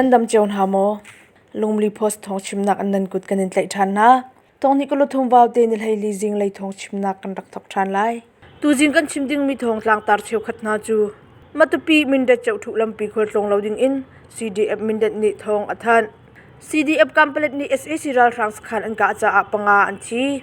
Nan dam cio hna maw? Lungmli Post thawng chimnak an nan kut kan in tlaih ṭhan hna. Thawng hnih kul thum vaute ni hleili zinglei thawng chimnak kan rak thawk ṭhan lai. Tuzing kan chim dingmi thawng tlangtar cheukhat hna cu Matupi Mindat Ceuhthuh lampi khualtlawng lo dingin CDF Mindat nih thawng a thanh. CDF Kanpalet nih sac ralhrang sakhan an kah caah panga an thi.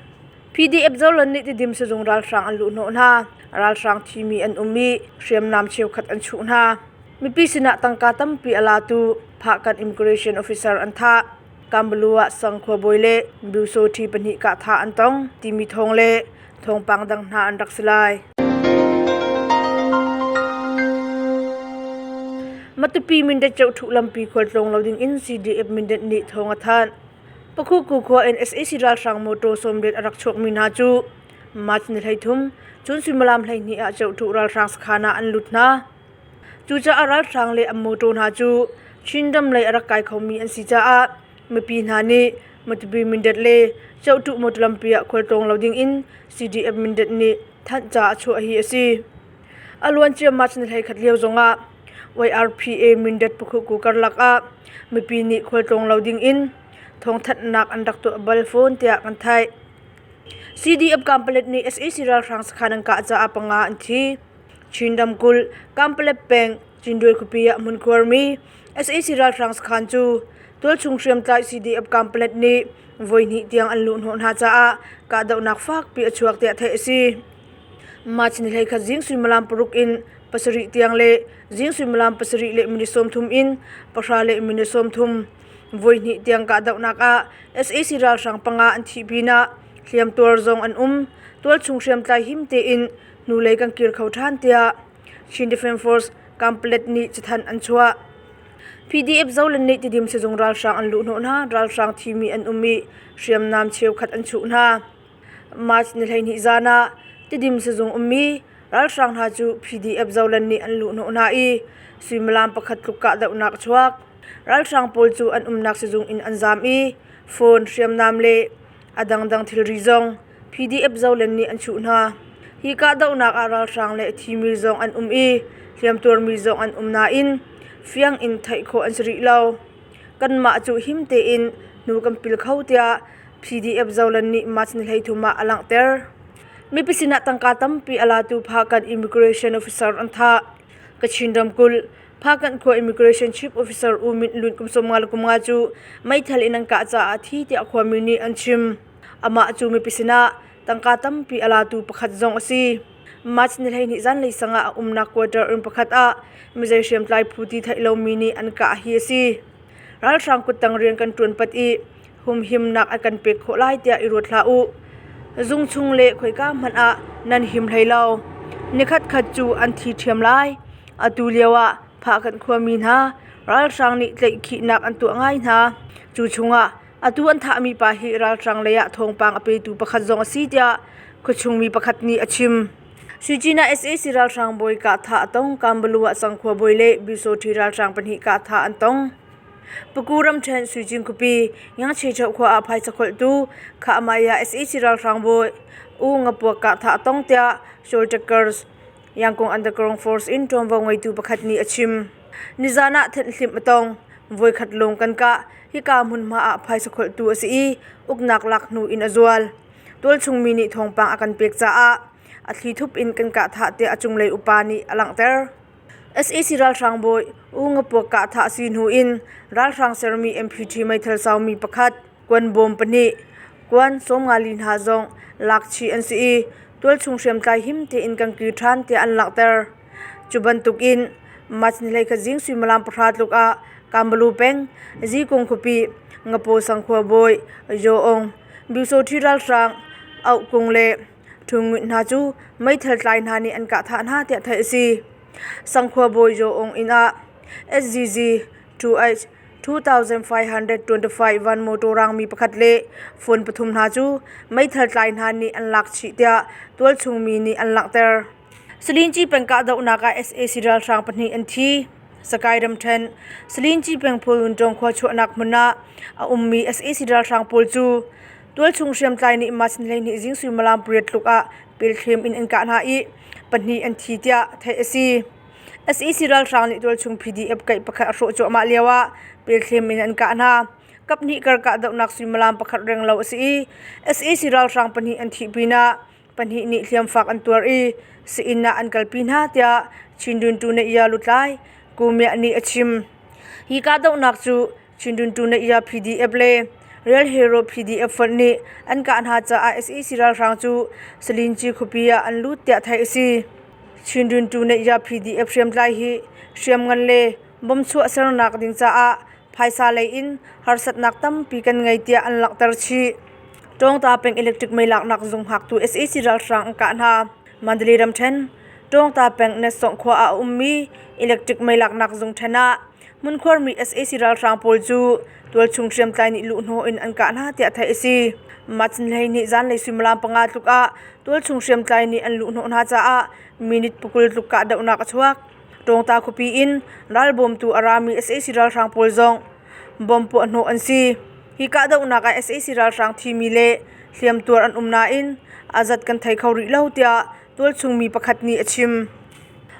PDF Zolan nih Tidim sizung ralhrang an luhhnawh hna. Ralhrang thimi an um i hriamnam cheukhat an chuh hna. Mipi sinah tangka tampi a latu Phahkan Immigration Officer an thah. Kambalu ah sang khuabawi le Byusawṭhi pahnih kahthah an tong timi thawng le thawngpang dang hna an rak si lai. Matupi Mindat Ceuhthuh lampi khualtlawng lo ding in CDF Mindat nih thawng a thanh. Pakhuku khua in sac ralhrang motor 80 a rak chuakmi hna cu March ni 13 cun suimilam 12 ah Ceuhthuh ralhrang sakhan ah an lut hna. Cucaah ralhrang le an motor hna cu Chinram lei a rak kai khomi an si caah mipi hna nih Matupi Mindat le Ceuhtuh motor lampi ah khualtlawng lo ding in CDF Mindat nih thanhca a chuah hi a si. A luancia March ni 11 lio zongah YRPA Mindat Pakhuku karlak ah mipi nih khualtlawng lo ding in thawngthanhnak an rak tuah bal fawn tiah kan theih. CDF Kanpalet nih sac ralhrang sakhan an kah caah panga an thi. Chin ramkulh, Kanpalet peng, Cinduai khuapi ah hmunkhuarmi sac ralhrang sakhan cu tualchung hriamtlai CDF Kanpalet nih voihnih tiang an luhhnawh hna caah kahdohnak fakpi a chuak tiah theih a si. March ni 11 zing suimilam 6 in 7 tiang le zing suimilam 7 le minute 30 in 10 le minute 30 voihnih tiang kahdohnak ah sac ralhrang panga an thih pinah hliamtuar zong an um. Tualchung hriamtlai him tein hnulei kan kir kho ṭhan tiah Chin Defence Force Kanpalet nih cathanh an chuah. PDF Zoland nih Tidim sizung ralhrang an luhhnawh hna, ralhrang thimi an um i hriamnam cheukhat an chuh hna. March ni 12 zan ah Tidim sizung ummi ralhrang hna cu PDF Zoland nih an luhhnawh hna i suimilam pakhat tluk kahdohnak a chuak. Ralhrang pawl cu an umnak sizung in an zaam i phone, hriamnam le a dangdang thilri zong PDF Zoland nih an chuh hna. Hi kahdohnak ah ralhrang le a thimi zong an um i hliamtuarmi zong an um nain fiang in theih khawh an si rih lo. Kanmah cu him tein hnu kan pil kho tiah PDF Zoland nih March ni 13 ah a langhter. Mipi sinah tangka tampi a latu Phakanh Immigration Officer an thah. Kachin ramkulh Phakanh khua Immigration Chief Officer U Myint Lwin kum 55 cu meithal in an kah caah a thi tiah khuami nih an chim. Amah cu mipi sinah tangka tampi a latu pakhat zong a si. March ni 12 zanlei sang ah a umnak quarter inn pakhat ah mizei hriamtlai phu ti theih lomi nih an kah hi a si. Ralhrang kuttang rian kan ṭuan pat i humhimnak a kan pek khawh lai tiah i ruat hlah u. Zung chung le khoika hmanh ah nan him hlei lo. Nikhat khat cu an thi ṭhiam lai. Atu lio ah Phakanh khuami hna ralhrang nih tlaihkhihnak an tuah ngai hna. Cu chungah atu an thahmi pa hi ralhrang lei ah thawngpang a petu pakhat zong a si tiah khuachung mi pakhat nih a chim. Suicina sac ralhrang bawi kahthah a tong. Kambalu ah Sangkhua bawi le Byusawṭhi ralhrang pahnih kahthah an tong. Paku ramṭhen Suicin khuapi Yangchicheu khua ah phaisa kholhtu Khahmai ah sac ralhrang bawi U Ngapuak kahthah a tong tiah Soltakers Yangkung Underground Force in ṭuanvo ngeitu pakhat nih a chim. Nizan ah thenhhlimh a tong. Voikhat lung kan kah. Hika hmunhma ah phaisa kholhtu a si i uknak lak hnu in a zual. Tualchung mi nih thawngpang a kan pek caah a thlithup in kan kahthah tiah a cunglei upa nih a langhter. Sac ralhrang bawi U Ngapuak kahthah a si hnu in ralhrang sermi MPT meithal saumi pakhat, kuan bawm pahnih, kuan 54 hna zong lakchih an si i tualchung hriamtlai him tein kan kir ṭhan tiah an langhter. Cu bantukin March ni 11 zing suimilam 10 tluk ah Kambalu peng, Zikung khuapi, Ngapaw sangkhua bawi Yaw Aung, Byusawṭhi ralhrang Auh Kung le Ṭhung hna cu meithal tlai hna nih an kahthah hna tiah theih a si. Sangkhua bawi Zaw Aung inn ah SGG 2H 2525 van motor rangmi pakhat le phone pathum hna cu meithal tlai hna nih an lak chih tiah tualchung mi nih an langhter. Salinci peng kahdohnak ah sac ralhrang pahnih an thi. Sakai ramṭhen Salinci peng Phulwintawng khua chuahnak hmun ah a ummi sac ralhrang pawl cu Tualchung hriamtlai nih March ni 12 zing suimilam pariat tluk ah pelthlem in an kah hna i pahnih an thi tiah theih a si. Sac ralhrang nih tualchung PDF kaih pakhat a hrawh cuahmah lioah pelthlem in an kah hna. Kaphnih kar kahdohnak suimilam pakhat renglo a si i sac ralhrang pahnih an thih pinah pahnih nih hliamfak an tuar i sii-inn ah an kalpi hna tiah Chindwin Tuneh lutlai Ku Miah nih a chim. Hi kahdohnak cu Chindwin Tuneh PDF le Real Hero PDF fonh nih an kah hna caah sac ralhrang cu Salinci khuapi ah an lut tiah theih a si. Chindwin Tuneh PDF hriamtlai hi hriamngan le bomb chuah sernak ding caah phaisa lei in harsatnak tampi kan ngei tiah an langhter chih. Tawngta peng electric mei laknak zung hngaktu sac ralhrang an kah hna. Mandalay ramṭhen, Tawngta peng Netsawng khua ah a ummi electric mei laknak zung ṭhen ah hmunkhuarmi sac ralhrang pawl cu tualchung hriamtlai nih luhhnawh in an kah hna tiah theih a si. Mah 12 zanlei suimilam panga tluk ah tualchung hriamtlai nih an luhhnawh hna caah minute 20 tluk kahdohnak a chuak. Tawngta khuapi in ralbawmtu a rami sac ralhrang pawl zong bomb puahhnawh an si. Hi kahdohnak ah sac ralhrang thimi le hliamtuar an um nain a zat kan thei kho rih lo tiah tualchung mi pakhat nih a chim.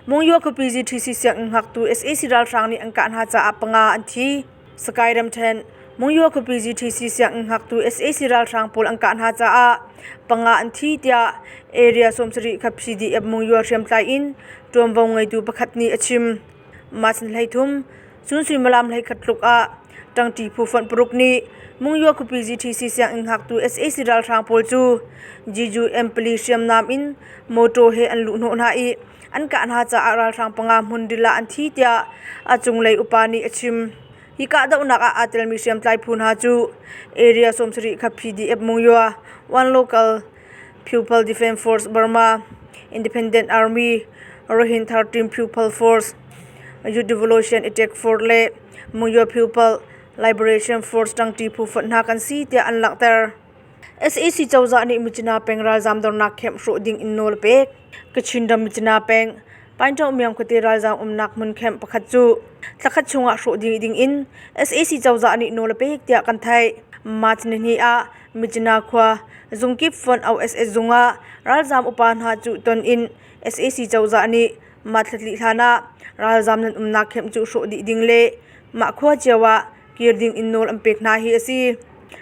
Mungyo khuapi GTC sianginn hngaktu sac ralhrang nih an kah hna caah panga an thi. Sakai ramṭhen Mungyo khuapi GTC sianginn hngaktu sac ralhrang pawl an kah hna caah panga an thi tiah Area 70 kha PDF Mungyo hriamtlai in ṭuanvo ngeitu pakhat nih a chim. March 13, cun suimilam 11 tluk ah ṭangṭi phu fonh paruk nih Mungyo khuapi GTC sianginn hngaktu sac ralhrang pawl cu GUM pali hriamnam in mawṭaw he an luhhnawh hna i an kah hna caah ralhrang panga hmun ril ah an thi tiah a cunglei upa nih a chim. Hi kahdohnak ah aa telmi hriamtlai phu hna cu Area 70 kha PDF Mungyo, One Local People Defence Force Burma, Independent Army, Rohin 13 People Force, Youth Devolution Attack Force le Mungyo People Liberation Force ṭangṭi phu fonh hna kan si tiah an langhter. Sac cozah nih Myitkyina peng ralzaam dornak camp hrawh ding in nawl a pek. Kachin ram Myitkyina peng Painṭohmiang khuate ralzaam umnak hmun camp pakhat cu thlakhat chungah hrawh dih ding in sac cozah nih nawl a pek tiah kan theih. March nihnih ah Myitkyina khua zungkip fonh OSS zung ah ralzaam upa hna cu ton in sac cozah nih mah thlatlih hlan ah ralzaam nan umnak camp cu hrawh dih ding le mah khua cio ah kir ding in nawl an pek hna hi a si.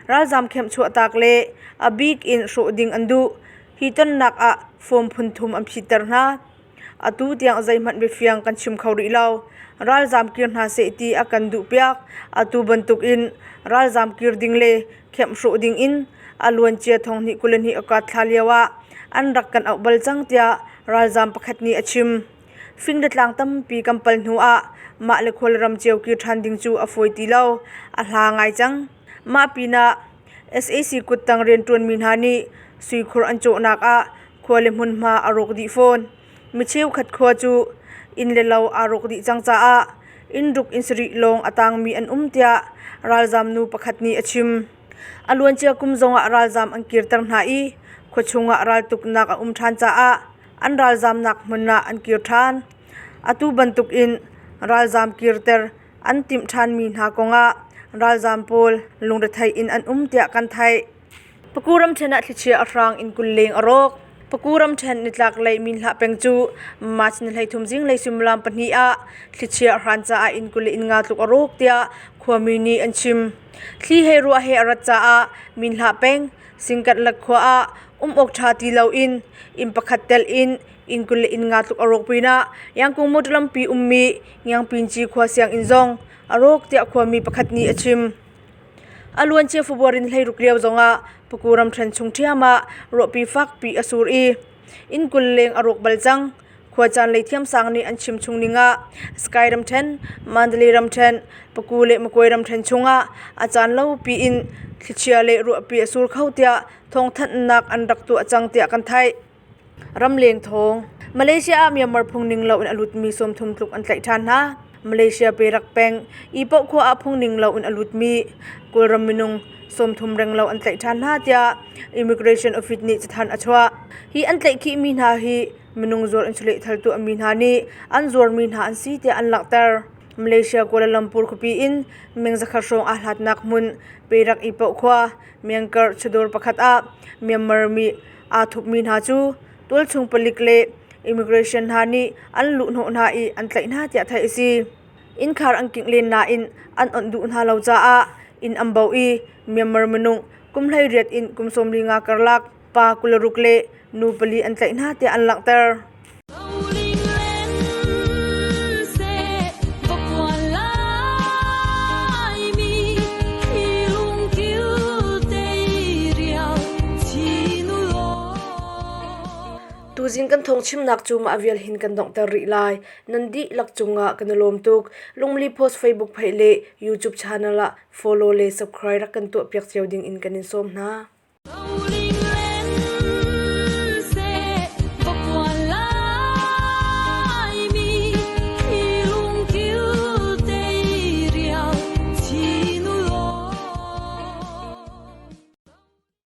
Ralzaam camp chuahtak le a bik in hrawh ding an duh. Hi tonnak ah form phun thum an phitter hna. Atu tiang zeihmanh biafiang kan chim kho rih lo. Ralzaam kir hna seh ti a kan duhpiak. Atu bantuk in ralzaam kir ding le camp hrawh ding in a luancia 2022 August thla lio ah an rak kan auh bal cang tiah ralzaam pakhat nih a chim. Fing le tlang tampi kan pal hnu ah mah le khualram cio kir ṭhan ding cu a fawi ti lo. A hla ngai cang. Mah pinah sac kuttang rianṭuanmi hna nih suikhur an cawhnak ah khua le hmunhma a rawk dih fawn. Mi cheukhat khua cu inn le lo aa rawk dih cang caah inn ruk inn sarih lawng a tangmi an um tiah ralzaam nu pakhat nih a chim. A luancia kum zongah ralzaam an kirter hna i khuachung ah raltuknak a um ṭhan caah an ralzaamnak hmun ah an kir ṭhan. Atu bantukin ralzaam kirter an timh ṭhanmi hna kongah ralzaam pawl lungrethei in an um tiah kan theih. Paku ramṭhen ah thlichia a hrang in 20 leng a rawk. Paku ramṭhen nitlaklei Minhlah peng cu March ni 13 zinglei suimilam pahnih ah thlichia a hran caah inn 20 le inn nga tluk a rawk tiah khuami nih an chim. Thli he ruah he a rat caah Minhlah peng Singkatlak khua ah um awk ṭha ti loin inn pakhat telh in inn 20 le inn nga tluk a rawk pinah Yangkung motor lampi ummi Ngiangpinci khua sianginn zong a rawk tiah khuami pakhat nih a chim. A luancia February ni 16 lio zongah Paku ramṭhen chung ṭhiam ah ruahpi fakpi a sur i inn 20 leng a rawk bal cang. Khuacaan lei thiamsang nih an chim chung ning ah Sky ramṭhen, Mandalay ramṭhen, Paku le Magway ramṭhen chungah a caan lopi in thlichia le ruahpi a sur kho tiah thawngthanhnak an rak tuah cang tiah kan theih. Ramleng thawng Malaysia ah Myanmar phung ning loin a lutmi 30 tluk an tlaih ṭhan hna. Malaysia Perak peng Ipoh khua ah phung ning loin a lutmi Kawlram minung 30 renglo an tlaih ṭhan hna tiah Immigration Office nih cathanh a chuah. Hi an tlaihkhihmi hna hi minung zuar in chawlehthal tuahmi hna nih an zuarmi hna an si tiah an langhter. Malaysia Kuala Lumpur khuapi in meng zakhat hrawng aa hlatnak hmun Perak Ipoh khua Myangar chawdawr pakhat ah Myanmar mi aa thupmi hna cu tualchung palik le Immigration hna nih an luhhnawh hna i an tlaih hna tiah theih a si. Innkhar an kingh len nain an onh duh hna lo caah inn an baoh i Myanmar minung kum 18 in kum 15 karlak pa 26 le nu pali an tlaih hna tiah an langhter. Tuzing kan thawngchimnak cu mah vial hin kan donghter rih lai. Nan dihlak cungah kan i lawm tuk. Lungmli Post Facebook page le YouTube channel ah follow le subscribe rak kan tuahpiak cio ding in kan in sawm hna.